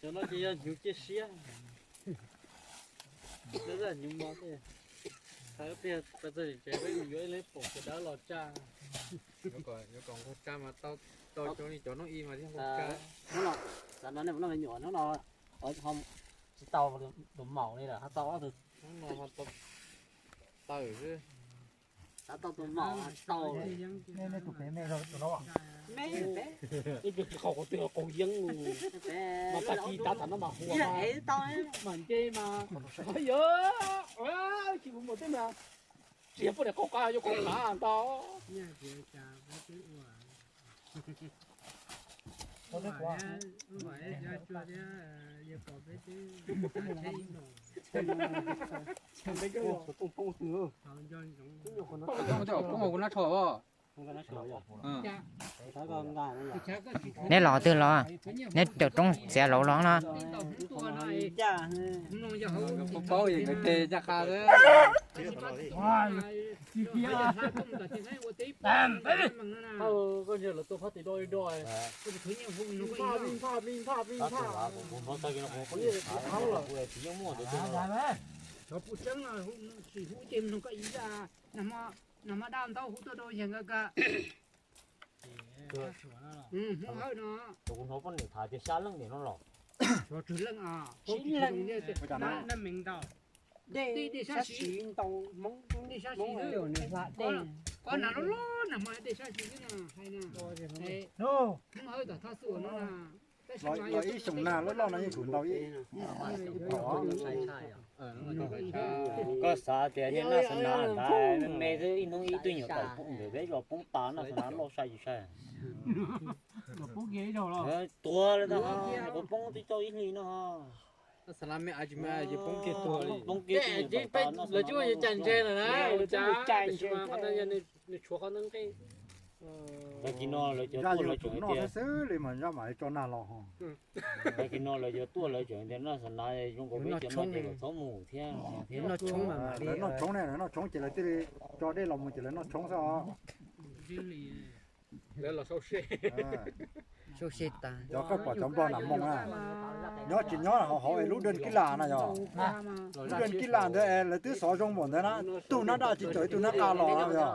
Cov no ces yog hnyuv ciaj siab. Hnyuv mos thiab. Thaum pliag peb txog tsev peb mus yuav ib lub pom cov dawb los tsa. Yuav kom nqaug tsa mas tau cov li cov noob i mas thiaj nqaug tsa. Hnub no, xav no nej mus noj me nyuam hnub no ho tsis tau tus maum li lawm, ho tau ob tug. Hnub no ho tau tawm xwb. Xav tau tus maum tau. Nej tus pem me rau tus no. Me pem. Ib pliag tsis qaug qhov twg qaug yeeb. Mas tag kis tav tam no mas hu mas nce mas. Yog tsis mus mus tej mas tsis yog poj niam qaug qab yuav qaug qab ntau. Poob hauv kuv nab tsho. Neb los twg los? Neb raws roob txiav laus los no? Paub paub es nkawd tes ncaj qha xwb. Nag hmo daj ntau hu tuaj rau yag nkawd ka. Hmoob Hawj no. Kuv hnov poj niam tham tias xya leej niam no los. Tshuav tsawg leej os? Sib leej. Nab meeg ntau. Dej sab siv ntau, Hmoob dej sab siv xwb. Qhov nas loj loj nag hmo dej sab siv xwb no hais na. Hmoob Hawj tom Thoj Xuam no na. Los ib xyoos nag loj loj no yeej tsum ntau ib. Koj xav tias niag naj xav nav ntag, me me xwb ib hnub ib tug nyuam tawm poob ntawd peb los poob tas naj xav nav loj sai tsis sai. Tuag li ntag, kuv poob twb tau ib hlis no. Poob kiag lawv twb ua cas ntse lawm na, ua cas nws tshuav qhov nqe. Zaj no lawv cov tuaj lawv tseem noj xwb xwb li mas zaj mam li tso nag los ho. Tag kis no lawv cov tuaj lawv tseem tias noj xav nav zoo nkaus peb cov no ces kom txhob mus thiab. Lawv noj tshoob ne, lawv noj tshoob ces lawv thiaj li tso dej los mus ces lawv noj tshoob xwb os. Cov koj pom cov nplog nam moos na, nyob tsis nyob hauv hauv es lub dej kib las na yog, lub dej kib las ntawd es lawv twb xov zoo npaum ntawd na, tug nab daj tsis txawm ib tug nab qa los na yog.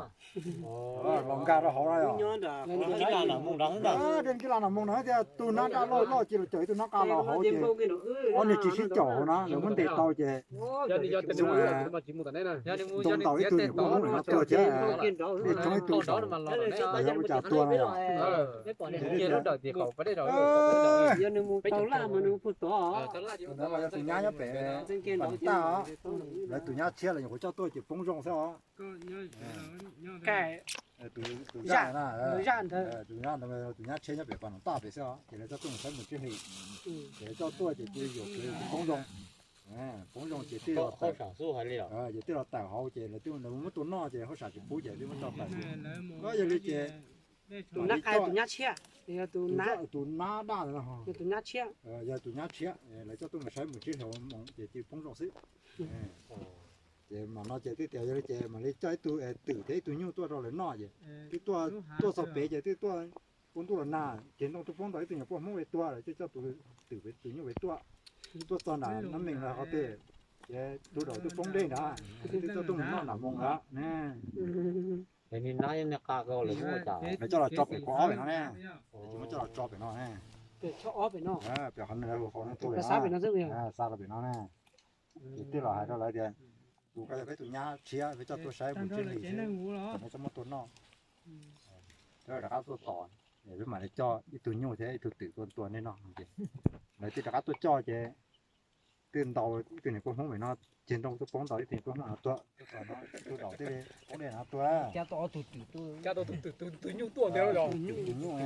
Los nkag rau hauv no yog. Dej kib las nam moos no tias tug nab daj loj loj ces los txawm ib tug nab qa los hauv ces ob niag tsis sib caum hauv na, lawv muab ntes tau ces ntoo ntaus ib tug nyuam qhuav hmoob no tuag thiab, dej tshoob ib tug saum los yog ua cas tuag no yog. Ces yog tus nyab nyob pem Pam Taj os, lawv tus nyab tshiab los nyuam qhuav coj tuaj ces poob zoo xwb os. Tus zaj na, tus nyab tshiab nyob pem Pam Taj pem xwb os, ces lawv coj tuaj mus saib mus tsib hlis, ces lawv coj tuaj ces cia li yuam kev poob zoo. Poob zoo ces tij, ces tij los tawm hauv ces lawv muab tua noj ces hauj sam tsis pub ces tij muab tso tawm. Yog li ces tus nab qa, tus nyab tshiab, tus nab daj, tus nyab tshiab, yog tus nyab tshiab, lawv coj tuaj mus saib mus tsib hlis ces cia li poob zoo xwb. Ces mam no ces twb tias yog li ces mam li coj ib tug twm thiab ib tug nyuj tuaj rau lawv noj ces twb tuaj, tuaj txog pem ces twb tuaj ua ntuj los nag ces ntoo twb poob ntau ib tug nyuam poj hmoob pem tuaj lawm ces coj tus twm pem tus nyuj pem tuaj, tuaj txog nram nab mees lawv qhov twg ces tus daum twb poob dej nrad, twb coj tuaj mus noj nram moos lawm ne. Lawv coj los tso pem qhov ob pem no ne, muab coj los tso pem no ne, pem qhov no, xa rau pem no ne. Ces twb los hais rau lawv tias tus ko yog peb tus nyab tshiab, peb coj tuaj saib mus tsib hlis xwb, kom nej txhob muab tua noj. Rov qab tuaj tos, peb mam li coj ib tug nyuj thiab ib tug twm tuaj tua nej noj. Lawv thiaj rov qab tuaj coj ces twb ntaus ib tug niam poj hmoob pem no, ceg ntoo twb poob ntaus ib tug niam poj hmoob no tuag, tus daum thiaj li poob dej no tuag. Tus nyuj tuaj ntawd, tus nyuj,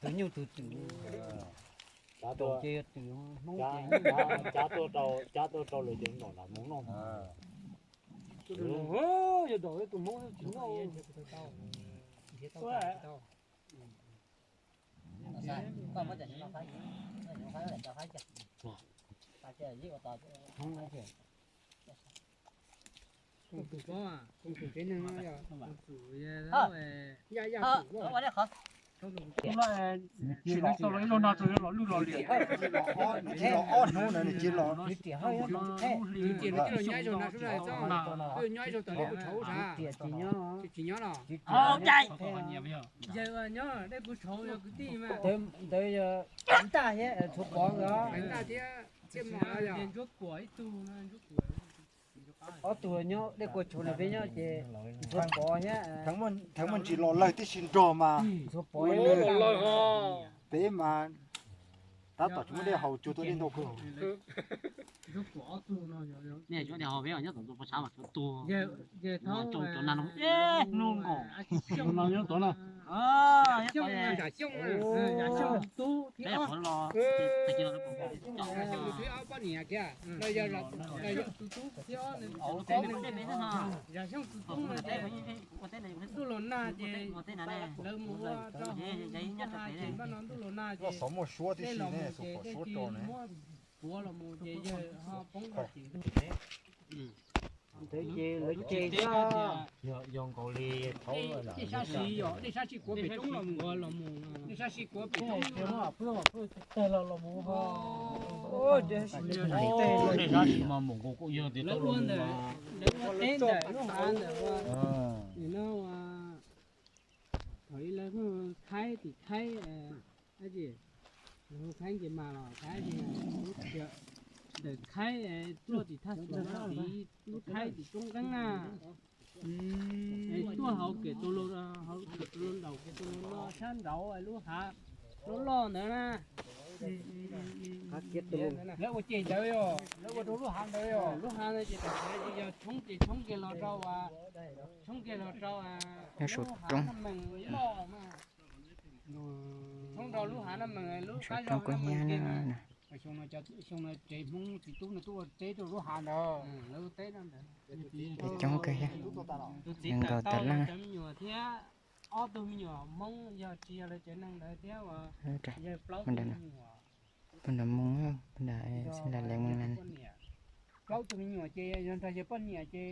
tus nyuj tus twm. Cab tuaj rau lawv cov nom nam mus noj. Yog daum tus hmoob tsis noj. Koom tus pob, koom tus tsev neeg no yog koom tus yaj yaj tus pob. Tsis los ib zaug no tsuas yuav los lwj los liam. Nws tsis los ob hnub na, nws tsis los. Nws tias nws tsis los nyob ib zaug no, nyob ib zaug tom nej kuv tshauv sav. Tsis nyob los. Yawg nyob dej kuv tshauv yog kwv tij mas. Ntawd yog ntaj thiab txhuv pov nkawd. Ntaj thiab thiab mos yog ntsuab kuam ib tug. Ob tug nyob dej kua tshauv na, peb nyob ces ntxhuav pov thiab. Theev muaj ntsis los lawg tib si nrog mas. Ntxhuav pov peb mas tab tom tsis muaj dej haus, cuag tuaj dej ntau kawg. Nej cov dej haus peb nyob tom tus pov tshav mas cov tuag. Cov nag no hnub nkaus. Nyob tom no. Xyooj, Xyooj tus tub thiab ob, Xyooj tus tub thiab ob poj niam kiag. Yog Xyooj tus tub no ces ntuj los nag ces lawv mus ua rau hauv ces npaj no ntuj los nag ces dej los mus ces dej tsis muab puav los mus ces yawg ho poob los ces ntawd ces lawv ces xwb. Yog nkaus li thaum dej sab sis, yog dej sab sis kuav pem roob los mus, dej sab sis kuav pem roob los mus. Dej sab sis mas mus nkaus kuj yog tias lawv ua ntawm, lawv ua teb ntawm lub hav ntawm ua, no ua, thaum ub lawv hu Khaib tim Khaib, Khaib ces mas los Khaib ces ntawm Khaib tuaj tim thaj xus no tid, lub Khaib tim roob qeeb na. Tuaj hauv kem tus, hauv kem tus laus, nraum kem tus laus no sab nraud lub hav loj loj ntawd na. Lawv ua ceg ntawd yog, lawv ua rau lub hav ntawd yog, lub hav ntawd ces tam sim no ces yog tshoob ces tshoob kiag los rau, tshoob kiag los rau lub hav Naj Mees loj mas. Tshoob rau lub hav Naj Mees, lub qab zog Naj Mees ces mas xyoo no, xyoo no tsev Hmoob txiv tub no tuaj ua teb rau lub hav ntawd, lawv ua teb rau ntawd. Coob kawg thiab, tus txiv nkaus tawm leej cov me nyuam thiab ob tug me nyuam Hmoob yog tsis yog lawv tsev neeg ntawd thiab uas yawg plaub tug me nyuam, pab nram moo, pab nram xeeb nram leej moo na. Plaub tug me nyuam ces yog nrog yawg poj niam ces